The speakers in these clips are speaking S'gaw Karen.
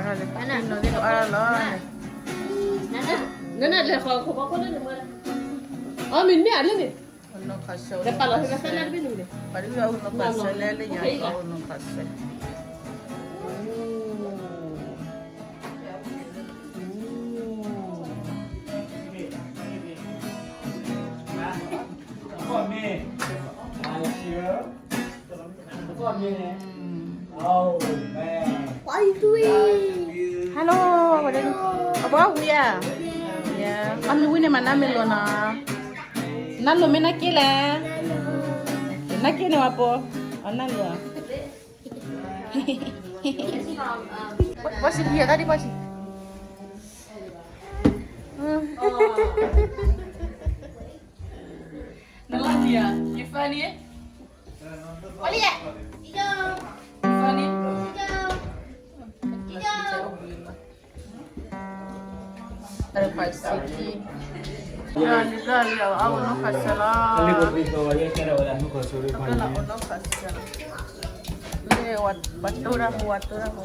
နနလဲၤဃီခိၣ်ဘီခိၣ်လၢနမၤ, အမ့ၢ်မ့ၢ်အလၢန့ၣ်, ပှၤတဝံၤအီၤအူနီၢ်ခီၣ်ဆၢလဲၣ်လၢညါအီၤအူနီၢ်ခီၣ်ဆၢ. What are you doing? Hello, အဘီဝံၤဧါ, အမ့ၢ်ဝံၤန့ၣ်မး နမ့ၢ်လိာ်နီၤ, နလိာ်မ့ၢ်နက့လဲၣ်, နက့န့ၣ်ဝဲပိ, အနလိာ်, ဘီစံးဖံယၤတၢ်ဒ်ဘီစံး နလီၤတံၢ်ဧါ, you funny? Funny? Funny? နလီၤလီၤအီၤ အူနီၢ်ခီၣ်ဆၢလီၤ, အူနီၢ်ခီၣ်ဆၢလီၤ, ဝဲတိၢ်တၢ်ဟူ ဝဲတိၢ်တၢ်ဟူ,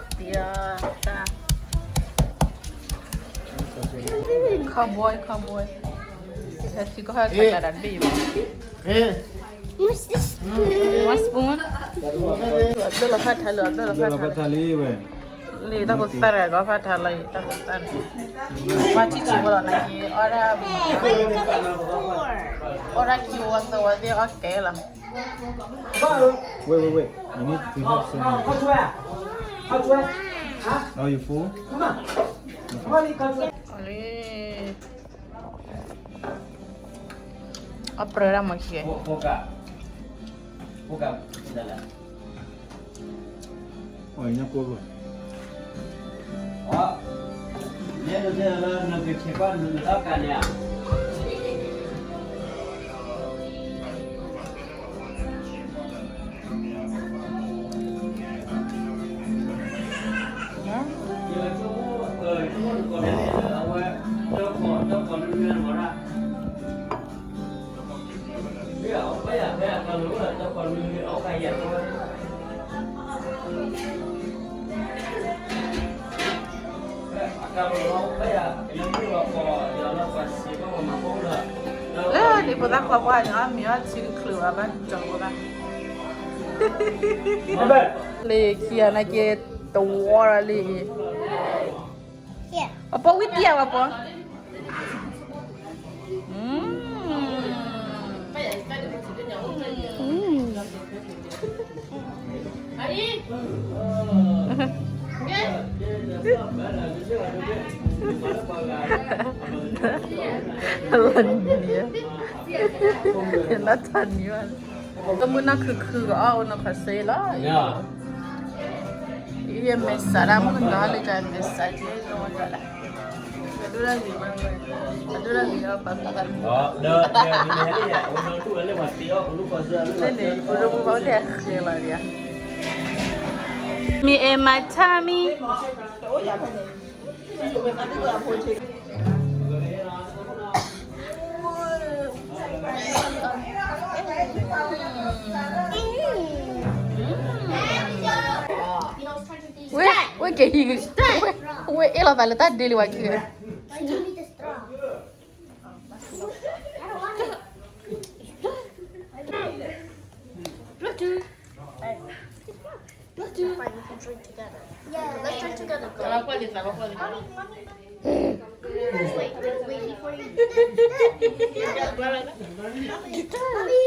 တံၤတၢ် Cowboy, cowboy. Has to go have that big. One spoon. အဘျီလီၤဖးထါလၢ အဘျီလီၤဖးထါလၢဝဲ, လၢတၢ်ဖိသၣ်ရၢ်ကီဖးထါလီၤ တၢ်ဖိသၣ်ရၢ်, ပှၤထံၣ်ဆံးဝဲလီၤ နာ်က့ အီၣ်ဒၣ်, အီၣ်ဒၣ်ခံဝီသၢဝီသ့ၣ်အီၣ်ကဲလီၤ. Wait, wait, wait. I need to have some. Are you full? အီၣ်လံ, အပြၢဒၣ်မၤခံဂ့ၤ, အီၣ်ညါကိၢ်ဘၣ်. လၢန့ၣ်ဖိသၣ်ခွါပှၢ်န့ၣ် အမံၤအီၣ်ထံတချုးဘၣ် ဘၣ်ကၠီၤဖိသၣ်, လၢခံဂၤနာ်က့ တဝီလၢလံ, အပီဝံၣ်တံၢ်ဧါ ပီ လၢနံၤ, နတၢ်နံၤဘၣ်, ကမုၢ်နၢ်ခုၣ်ခုၣ်ကအီၣ်အူနီၢ်ခီၣ်ဆၢလီၤ, ယမဲာ်ဆှးဒၣ်မုၢ်ကနီၤလၢကမဲာ်ဆှးက့ၤနီၤဒၣ်, အဒိဒၣ်ဂ့ၤ, အဒိဒၣ်ဂ့ၤအီၣ်ပှၤသး, လၢန့ၣ် ပဒိၣ်မုၣ်ဘၣ်အိၣ်ထဲအဃဲလီၤဒံးဧါ, me and my tummy. Wait, wait, can he, wait, wait, အ့ၣ်လိာ်သးလၢတၢ်ဒ့လံဝဲခံဂၤ. Bluetooth. Bluetooth. Fine, we can drink together. Yeah. Let's drink together. Go. Wait, wait, wait, before you. Mommy.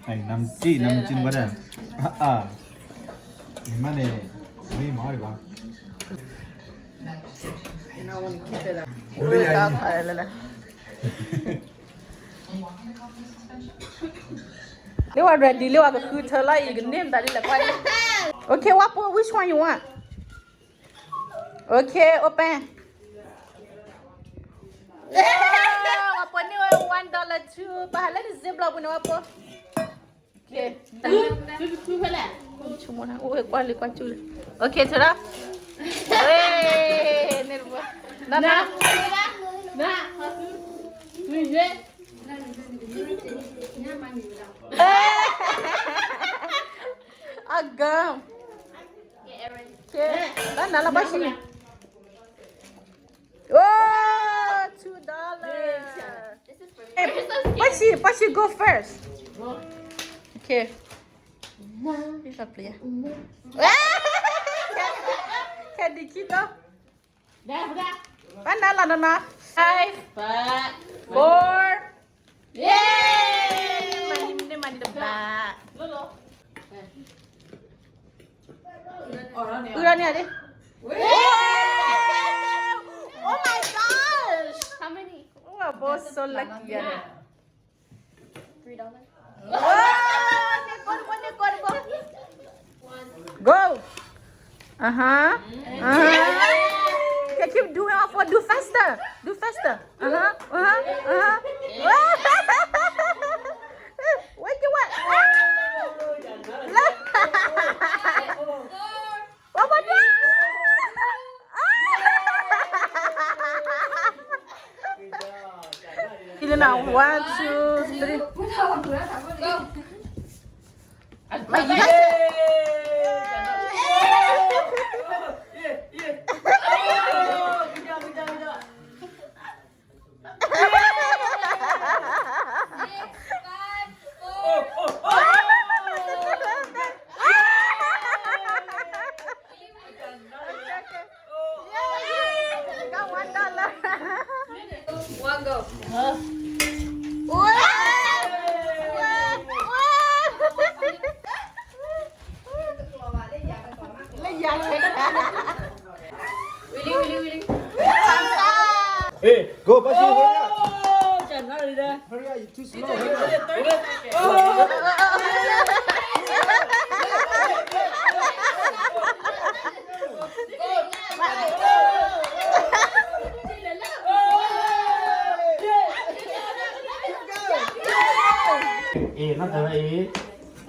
အီလံ အီလံ. နမ်ကံ နမ်ကံ ဝဲဒၣ် အါ နမ့ၢ်န့ၣ် မ့ၢ်မၤအီၣ်ဒံးဘၣ်. လၢဝဲ ready လၢဝဲကဃုထၢလီၤအံၤ ကန့ၢ်မတၤဒ်လဲၣ် ကွၢ်ဒ်. Okay, ဝါဖိ which one you want? Okay, open. ဝါဖိန့ၢ်ဝဲ one dollar too. ပဟးလၢ Ziploc ပူၤန့ၣ် ဝါဖိ. Okay. ဆိကမိၣ်နၤ အိၣ်ဝဲကွၢ်လံ ကွၢ်ကၠူလံ. Okay, ထုးလီၤ. ဝဲ န့ၣ်တဘိ နန အဂၤ Okay, ဘၣ်နၤလီၤ ဘၣ်ဆံး. Oh, two dollar. Hey, ဘၣ်ဆံး, ဘၣ်ဆံး go first. Okay. ခံဒီးခံဒီး ဘၣ်နၤလီၤနီၤနီၤ. Five, four. Yay! မၤန့ၢ်မၤန့ၢ်တဘၣ်. အုၣ်ဒီးန့ၣ်ဒ်. Oh my gosh! How many? Oh, we're both so lucky. Three dollars. Go! Uh-huh. Uh-huh. Okay, keep doing, all four. Do faster. Do faster. Uh-huh. Uh-huh. Uh-huh. Wake you up. Ah! What was that? Ah! Kile na, one, two, three. One go. Wili, wili, wili. Hey, go, Bashi, hurry up. Hurry up, you too slow, hurry up. Ê, nó thở ê.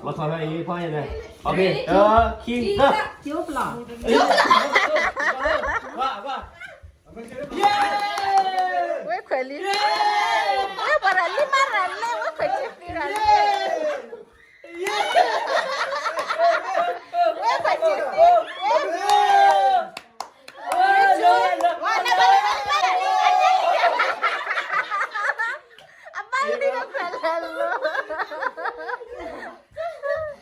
Nó thở ê, phó ê này. Ok, ờ, khi, hơ. Chốt lọ. Ê, qua, qua. ဝဲခွဲးလံ, ဝဲပှၤရၤလံမးရၤလဲၣ်, ဝဲခွဲးက့ၤပျံၤရၤလံ, ဝဲခွဲးက့ၤပျံၤ, ဝဲ, ဝဲ, အဘၣ်လံ, ဝဲခွဲးလဲၤလီၤ,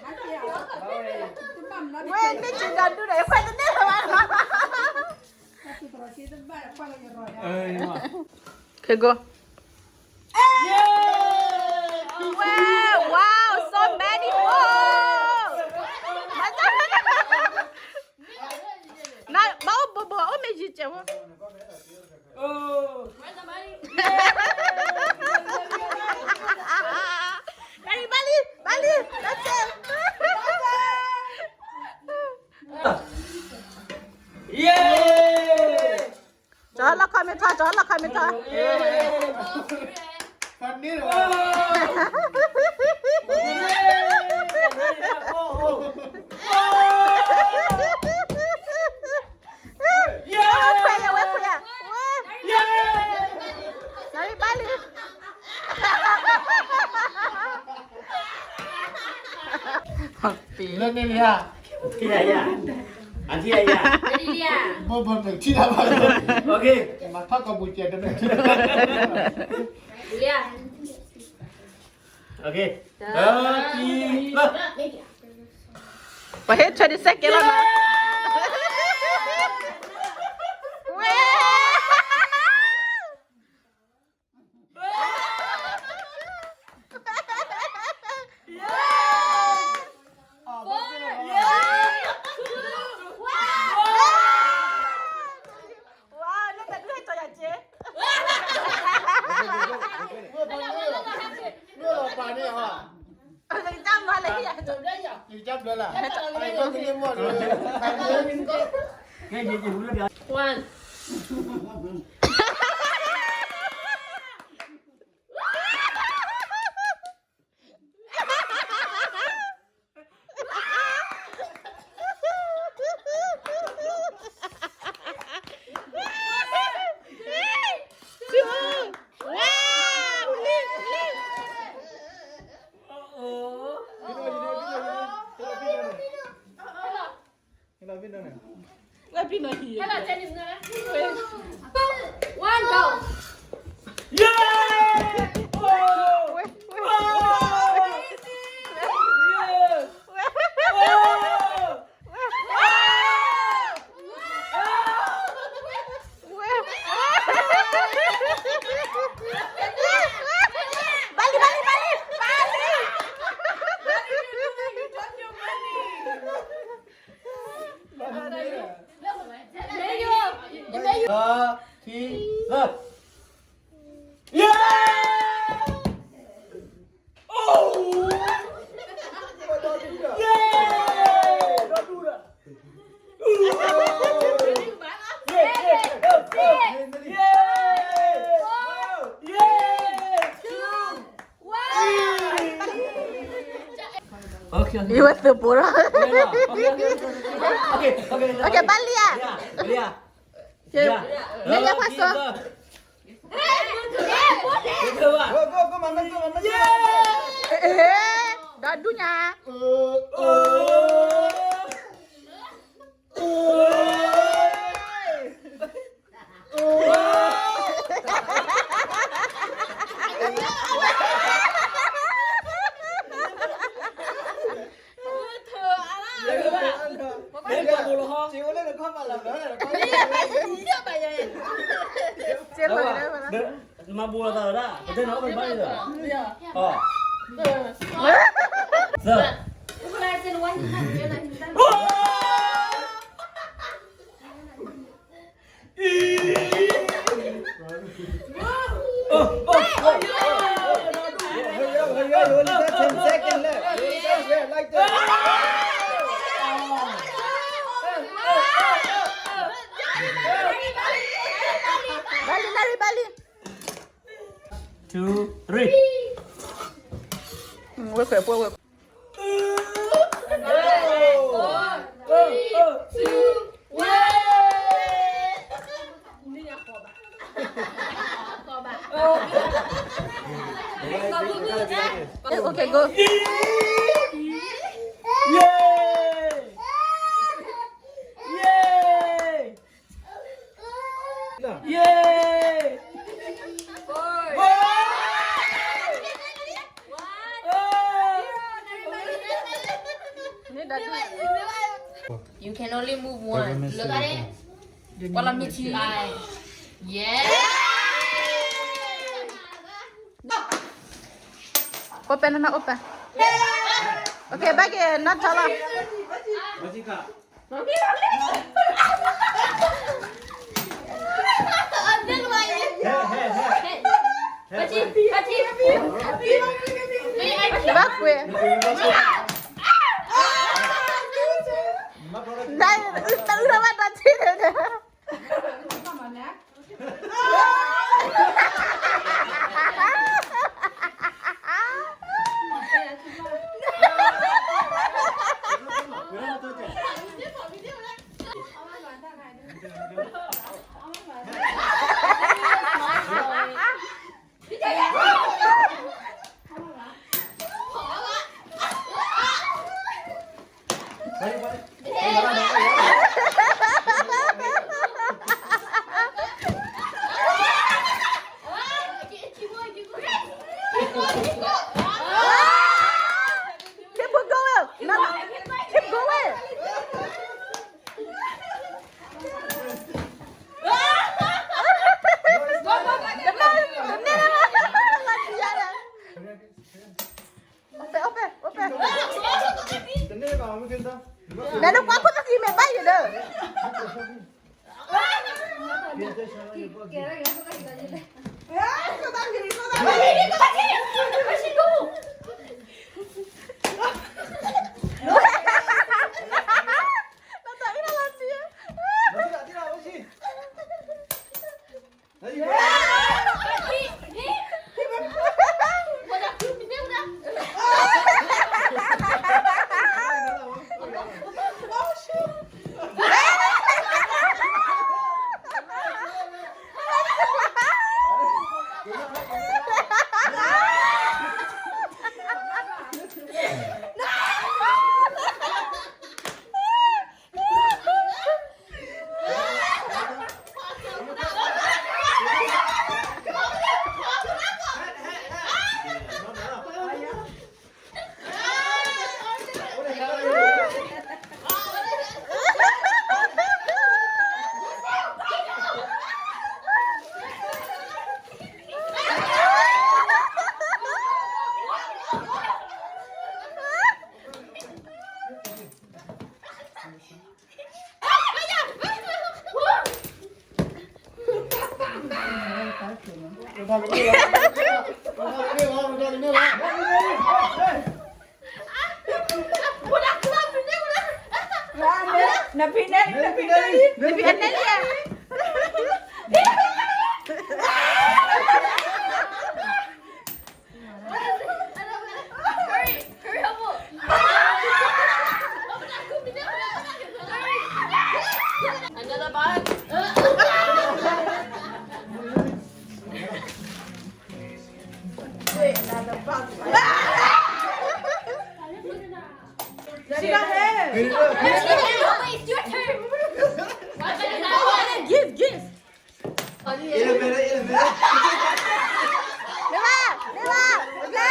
ဝဲန့ၣ်က့ၤဒီးဒုဒီး ယခွဲးတန့ၢ်လၢၤဘၣ်လီၤ. Okay, go. Wow, wow, so many. Oh! နဘၣ်အိၣ်ဘိဘိ အိၣ်မ့ၢ်ယံၤကဲးဖိ. Ready, ဘၣ်လံ, ဘၣ်လံ, that's it. Yay! ကၠီလီၢ်ခီမ့ၢ်ထီၣ်, ကၠီလီၢ်ခီမ့ၢ်ထီၣ်. ဝဲခွဲးယၤ, ဝဲခွဲးယၤ, ဝဲ, sorry, ဘၣ်လံ. လၢန့ၣ်လံဧါ, ထံၣ်ယၤ, အထံၣ်ယၤ, ဘိဘိမ့ၢ်ထံၣ်တၢ်ဘၣ်, okay, မၤထီၣ်ကီၢ်ပူၤစဲးတမ့ၢ်, okay, တၢ်ခံ, လၢ ပှၤဟ့ၣ် twenty second လီၤနီၤ. ဝဲ, One. One, go. Yeah! Oh! Oh! Yeah! Oh! Bali, bali, bali, bali. Bali. Bali. Bali. Yeah! Oh! Yeah! Okay, okay. Iwọ sọ pụrọ. Okay, okay, okay. Okay, bali ya. Bali ya. Bali ya. Pastor. Dọdụ nya. Hurry up, hurry up, you only got ten seconds left. Yeah, like that. Bali, bali, bali. Two, three. Mm, wait, wait, wait, wait. Okay, go. Yay! Yay! Yay! You can only move one. Look at it. Follow me to. Yeah. Open, no, open. Okay, bagi, not tala. Bakwe. Dai, tahu nama tadi. Keep on going. No, keep going. Open, open, open. Neno, kwa kuta si me bayi do. နဖံးနဲလံ နဖံးနဲလံ နဖံးနဲလံဧါ. Hurry, hurry up. Hurry. Another box. Wait, another box. She don't have. It's your turn. Give, give. Elevator, elevator. Mira, mira, mira.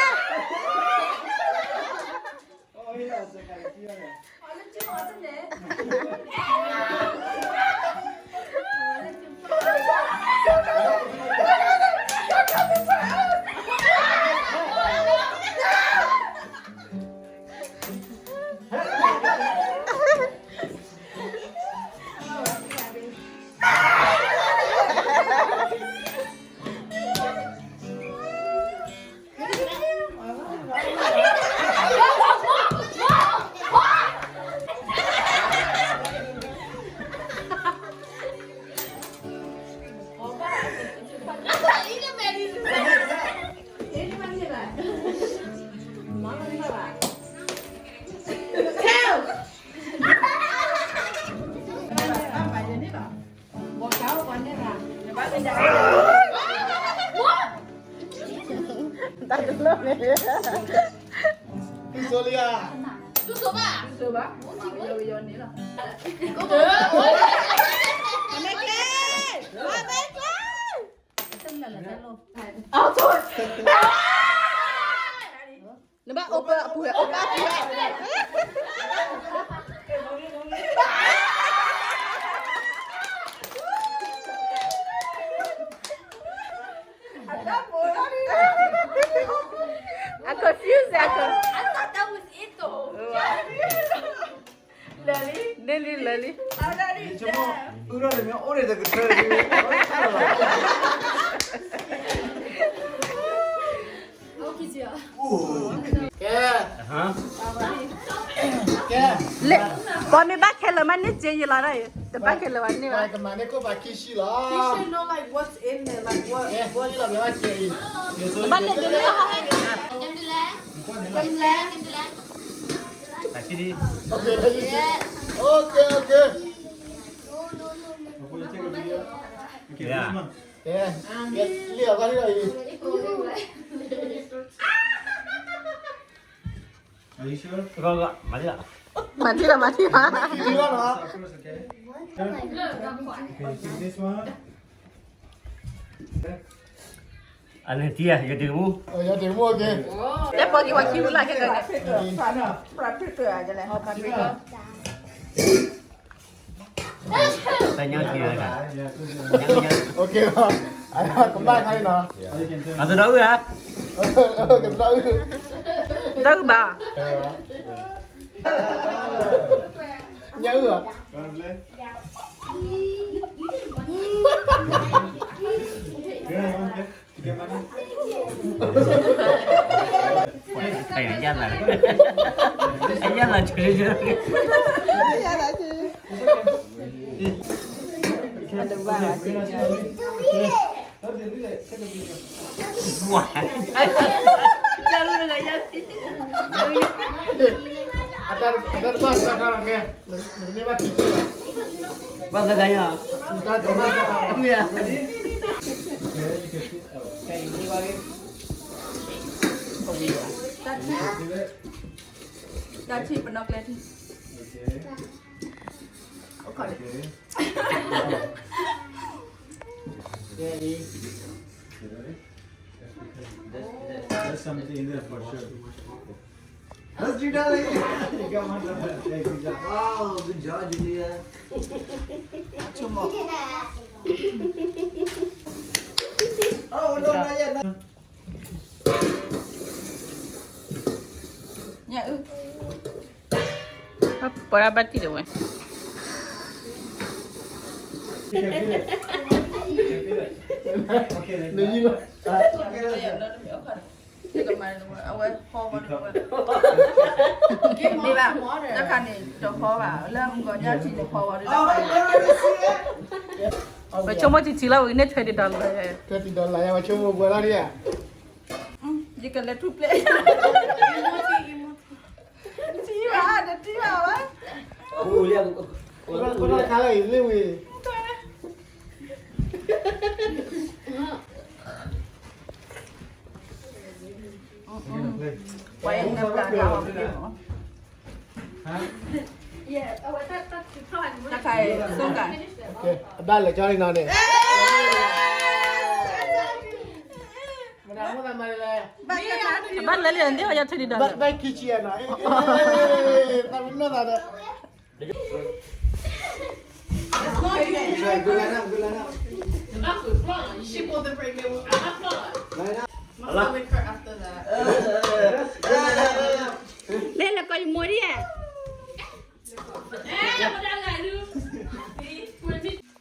Oh, yeah, it's like, yeah.နဘၣ်အိၣ်ပာ်အပူၤဟဲ အိၣ်ပာ်အပူၤဟဲ. အ confuse အ con- I thought that was it though. လၢာ်လံ လၢာ်လံ လၢာ်လံ အုရၣ်န့ၣ်မ့ၢ်အိၣ်န့ၣ်တကထၢ ကဲ ကဲ လၢ ပှၤမ့ၢ်ဘၣ်ခဲလၢာ်မးန့ၣ် က့ယလီၤဒၣ်အံၤ တဘၣ်ခဲလၢာ်ဘၣ်န့ၣ်ဘၣ် ကမၤန့ၢ်ခိၣ်ပာ်ခံဆံလီၤ You should know like what's in there, like what, what. ကဲ လီၤဘၣ်န့ၣ် ဒ်န့ၣ်လီၤ ကဲ Okay, okay. Okay, okay. Yeah. Yeah. Are you sure? မၤထံၣ်လီၤ မၤထံၣ်လီၤ မၤထံၣ်လီၤ မၤထံၣ်လီၤ Of course, okay. Okay, take this one. အန့ၣ်ထံၣ်ယတံၤမူ ယတံၤမူ okay. တဲပီၤက့ၤဝဲခံဝံၤလၢ်ခဲကန့ၣ် ပှၤဖ့ကၢၢ် ပှၤဖ့ကၢၢ် ပှၤဖ့ကၢၢ် တညီထံၣ်ဝဲဒၣ် okay လီၤ ကမၣ်ခါအံၤနီၤ အတဒီးအုၣ်ဧါ ကတဒီးအုၣ် ဒီးအုၣ်ဘၣ် ညၣ်အုၣ်ဧါ 哎呀，呀啦，哎呀啦，去去去。哇，加入那个呀。 ဘၣ်သးကါယီၤ မ့ၢ်ဧါ တၢ်ထံၣ်ပနီၣ်ကျဲထံၣ် Okay. There's something in there for sure. That's Judah. You got one. Hey, good job. Wow, good job, Judah. Two more. Oh, no, not yet. No. Yeah. ပှၤဘၣ်တံၢ်ဒၣ်ဝဲ You can feel it. You can feel it. နယံၤလီၤ အဝဲဟီဘီဒ်ဝဲ ဒ်ဘၣ် တၢ်ခါန့ၣ် တဟီဘၣ် လၢမုၢ်ဂီၤညါထံၣ်န့ၣ်ဟီဘီဒ်တၢ်ခါန့ၣ် ပဆိကမိၣ်ထံထံလီၤ ဝဲကန့ၢ် twenty dollar လၢ twenty dollar ယဝဲဆိကမိၣ်ပှဲၤလီၤဒ်ဧါ ယကလဲၤထူပျဲၢ် ထံဘၣ် တထံဘၣ်ဝဲ အိၣ်လၢ အိၣ်လၢခါလၢအံၤလၢဝံၤ ပှၤအံၤနပျၢ်တၢ်အီၤ တၢ်ခါအံၤ အဘၣ်လဲၤကၠီလံနီၤန့ၣ် မနၤမိၣ်သးမၤလဲၣ် ဘၣ်လဲၤလံ နသ့ၣ်ဝဲယါ twenty dollar ဘၣ်ခံဆံအနီၤ သးမနီၢ်သးဒီး Good line up, good line up. She pulled the pregnant one. Line up. Must have been her after that. လဲၤလၢကီၢ်ယမိၢ်ဒ်ဧါ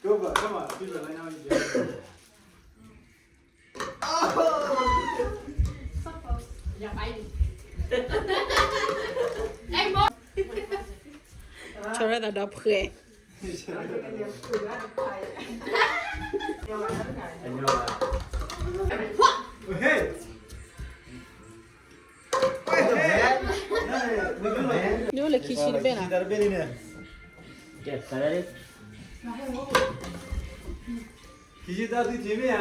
Go, go, come on, people, line up. Hey, Mo. ဆိရသးဒီဖှဲ Hey. နအိၣ်လၢခံဆံတဘ့ၣ်နီၤ ခံဆံတၢ်သုထံၣ်မ့ၢ်ဧါ,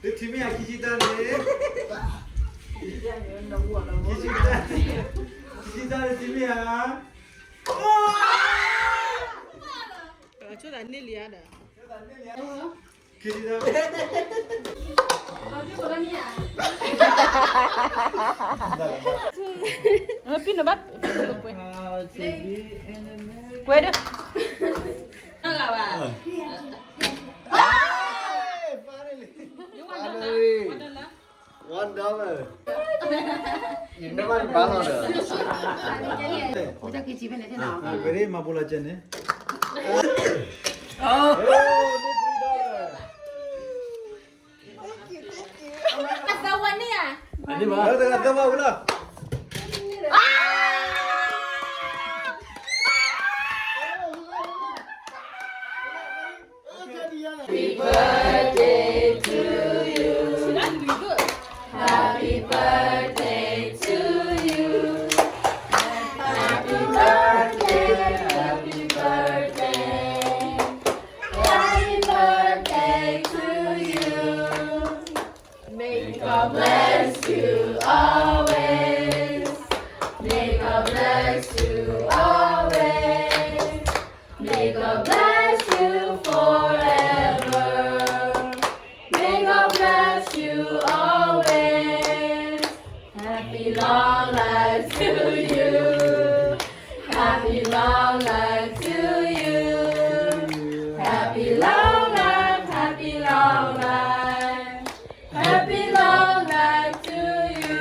သုထံၣ်မ့ၢ်ဧါ ခံဆံတၢ်န့ၣ်, ခံဆံတၢ်န့ၣ်ထံၣ်မ့ၢ်ဧါ, ဆိသးန့ၢ်လံဧါဒီး ခံဆံတၢ် ပ့ၤနဘၣ် ကွဲဒီး One dollar. You never buy one dollar. ဝဲဒၣ်မၤဘိလီၤကဲန့ၣ်, oh, three dollar. အသဝီန့ၣ်ဧါ, အသဝီဝဲလီၤ. Happy birthday to you. Happy birthday to you. Happy birthday, happy birthday. Happy birthday to you. May God bless you always. May God bless you always. May God bless you forever. May God bless you always. Happy long life to you. Happy long life to you. Happy long life, happy long life. Happy long life to you.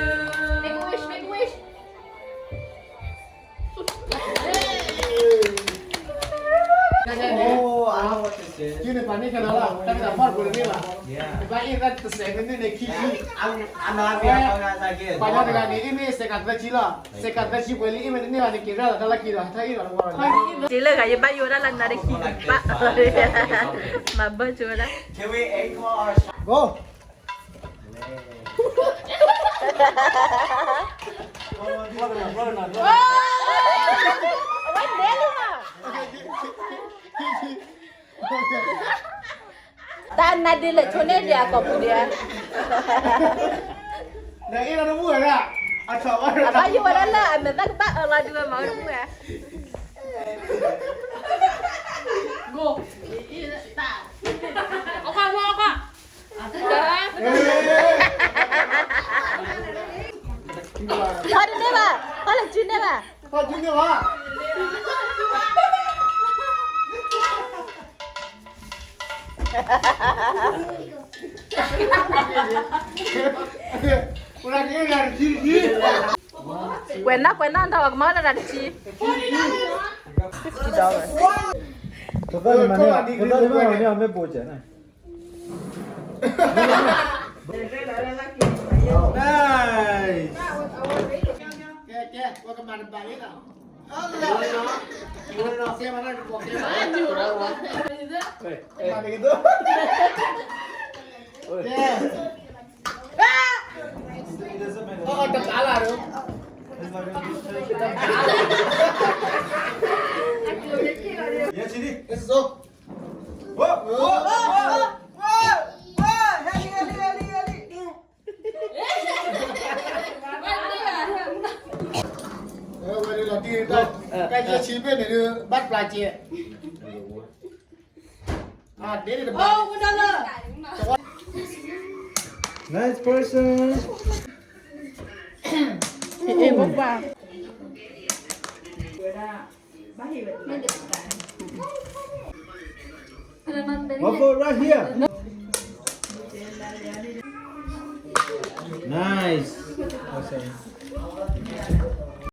Make a wish, make a wish. ပှၤတဂၤန့ၣ် အ့ၣ်မ့ၢ်စဲးကးသၢဆံလီၤ, စဲးကးသၢဆံပှဲၤလံ အ့ၣ်မ့ၢ်တန့ၢ်ဘၣ်န့ၣ် က့ၤရၢၢ်လီၤတၢ်လၢခံဒီး တၢ်အ့ၣ်လီၤတဝီလီၤ. က့ၤလၢဂၤယဘၣ်ယိၣ်ဝဲဒၣ်လၢနၤတခံဘၣ်, မၤဘၢၣ်ဆိဝဲဒၣ်. Go. အဝဲနဲလံမး, တၢ်နါဒ့လဲၤဆိန့ၢ်ဒံးအကိာ်ပူၤဒံးဧါ, အဘၣ်ယိၣ်ဝဲဒၣ်လၢအမဲာ်သၣ်ကဘၣ်အၢလီၤဒံးဝဲမးဝဲတမုၢ်ဧါ. ထီၣ်တန့ၢ်ဘၣ်, ထီၣ်လၢစုန့ၢ်ဘၣ်. ထီၣ်စုန့ၢ်ဘၣ်. ကွဲးနီၣ်ကွဲးနီၣ် ထီၣ်ကမၤလၢတၢ်တဆံ, fifty dollars. ကသီၣ်လံမၤန့ၢ်, ကသီၣ်လံမၤန့ၢ်အီၤမ့ၢ်ဘိးကဲန့ၣ်. Nice. ကဲ ကဲ ပကမၤတဘၣ်လံလီၤ. ကဲ မၤတက့ၤသိး. ကဲ အီၣ်တဘၣ်လၢ်ဒီး တဘၣ်လၢ်. ယဲၢ်ဆံဒံး ကဲ စိ ဝဲဒၣ်လီၤတံၢ် တၢ်ယဲၢ်ဆံဘ့ၣ်န့ၣ်ဒုး ဘၣ်ပျၢ်စ့ အဒ့တဘၣ် Nice person. မ့ၢ်ဘၣ် Waffle right here. Nice. Awesome.